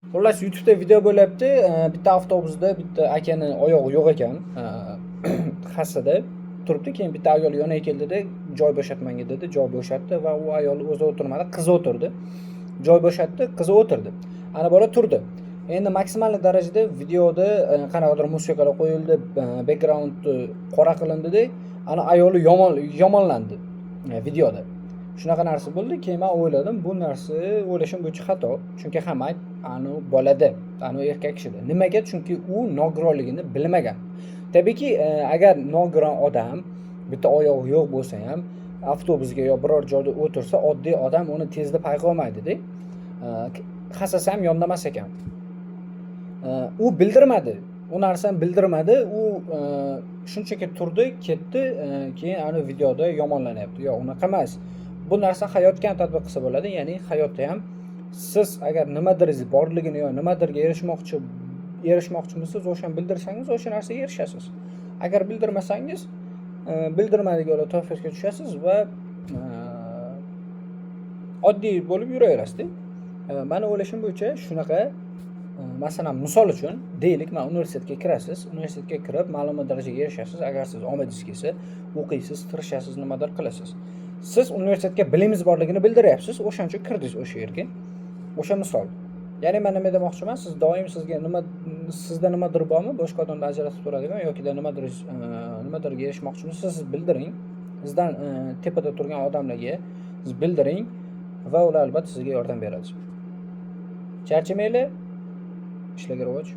Xullas, YouTube'da video bo'lyapti. Bitta avtobusda bitta akani oyog'i yo'q ekan. Hassada turibdi. Keyin bitta ayol yoniga keldida, "Joy bo'shat menga", dedi. Joy bo'shatdi va u ayol o'zi o'tirmadi, qizi o'tirdi. Joy bo'shatdi, qizi o'tirdi. Ana bola turdi. Endi maksimal darajada videoda qanaqadir musiqalar qo'yildi, background qora qilindida, ana ayoli yomon yomonlandi videoda. Shunaqa narsa bo'ldi. Keyin men o'yladim, bu narsa o'ylashim bo'yicha xato. Chunki hamma ayb anu bolada, anu erkak kishida. Nimaga? Chunki u nogironligini bilmagan. Tabiiyki, agar nogiron odam bitta oyog'i yo'q bo'lsa ham avtobusga yo biror joyda o'tirsa, oddiy odam uni tezda payqolmaydi-da. Hassasi ham yonida emas ekan. U bildirmadi. U narsani bildirmadi. U shunchaki turdi, ketdi, keyin ana videoda yomonlanyapti. Yo'q, unaqa emas. Bu narsa hayotga ham tatbiq qilsa bo'ladi. Ya'ni hayotda ham siz agar nimadiringiz borligini yo nimadirga erishmoqchimisiz, o'shani bildirsangiz, o'sha narsaga erishasiz. Agar bildirmasangiz, bildirmadik toifasiga tushasiz va oddiy bo'lib yuraverasizda. Mani o'ylashim bo'yicha shunaqa. Masalan, misol uchun deylik, man universitetga kirasiz, universitetga kirib ma'lum bir darajaga erishasiz. Agar siz omadingiz kelsa, o'qiysiz, tirishasiz, nimadir qilasiz. Siz universitetga bilimingiz borligini bildiryapsiz, o'shaning uchun kirdingiz o'sha yerga. O'sha misol. Ya'ni man nima demoqchiman, siz doim sizga nima, sizda nimadir bormi, boshqa odamdan ajratib turadigan yokida nimadir nimadirga erishmoqchimisiz, siz bildiring. Sizdan tepada turgan odamlarga siz bildiring va ular albatta sizga yordam beradi. Charchamanglar, ishlarga rivoj.